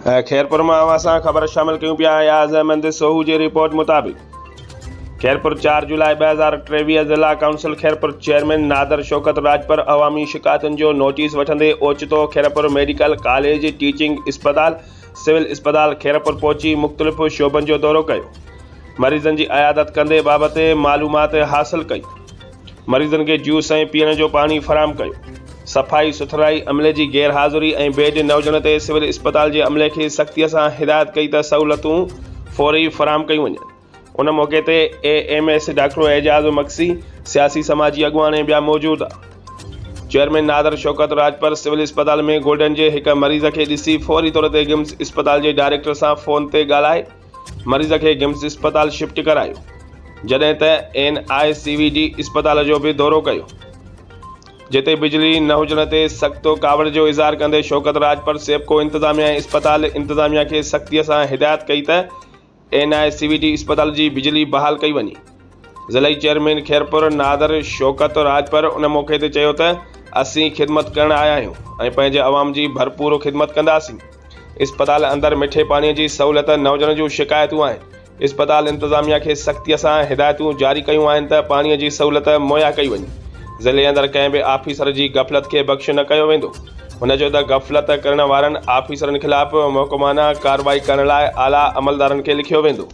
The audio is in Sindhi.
خيرپور مان اوهان سان خبر شامل ڪيون پيا اياز احمد سوهو جي رپورٽ مطابق خيرپور 4 جولاء 2023 ضلع ڪائونسل خيرپور چيئرمين نادر شوڪت راڄپر عوامي شڪايتن جو نوٽيس وٺندي اوچتو خيرپور ميڊيڪل ڪاليج ٽيچنگ اسپتال سول اسپتال خيرپور پهچي مختلف شعبن جو دورو ڪيو مريضن جي عيادت ڪندي بابت معلومات حاصل ڪئي مريضن کي جوس ۽ پيئڻ جو پاڻي فراهم ڪيو. صفائي سٿرائي عملي جي غير حاضري ۽ بيڊ نه هجڻ تي سول اسپتال جي عملي کي سختي سان هدايت ڪئي ته سهولتون فوري فراهم ڪيون وڃن. ان موقعي تي A M S doctor Ejaz Magsi, سياسي سماجي اڳواڻ ۽ ٻيا موجود ها. چيئرمين نادر شوڪت راڄپر سول اسپتال ۾ گوڏن جي هڪ مريض کي ڏسي فوري طور تي گمس اسپتال جي ڊائريڪٽر سان فون تي ڳالهائي مريض کي گمس اسپتال شفٽ ڪرايو جڏهن ته N I C V D اسپتال جو به دورو ڪيو جتي بجلي نه هجڻ تي سخت ڪاوڙ جو اظهار ڪندي شوڪت راڄپر سيپڪو انتظاميا ۽ اسپتال انتظاميا کي سختي سان هدايت ڪئي ته N I C V D اسپتال جي بجلي بحال ڪئي وڃي. ضلعي چيئرمين خيرپور نادر شوڪت راڄپر ان موقعي تي چيو ته اسين خدمت ڪرڻ آيا آهيون ۽ پنهنجي عوام جي ڀرپور خدمت ڪنداسين. اسپتال اندر مٺي پاڻي جي سهولت نه هجڻ جون شڪايتون آهن. اسپتال انتظاميا کي سختي سان هدايتون جاري ڪيون آهن ته پاڻي جي سهولت مهيا ڪئي وڃي. ضلعي اندر ڪنهن به آفيسر جي غفلت کي بخش نه ڪيو ويندو. هن چيو ته غفلت ڪرڻ وارن آفيسرن خلاف محڪمانه ڪارروائي ڪرڻ لاء اعليٰ عملدارن کي لکيو ويندو.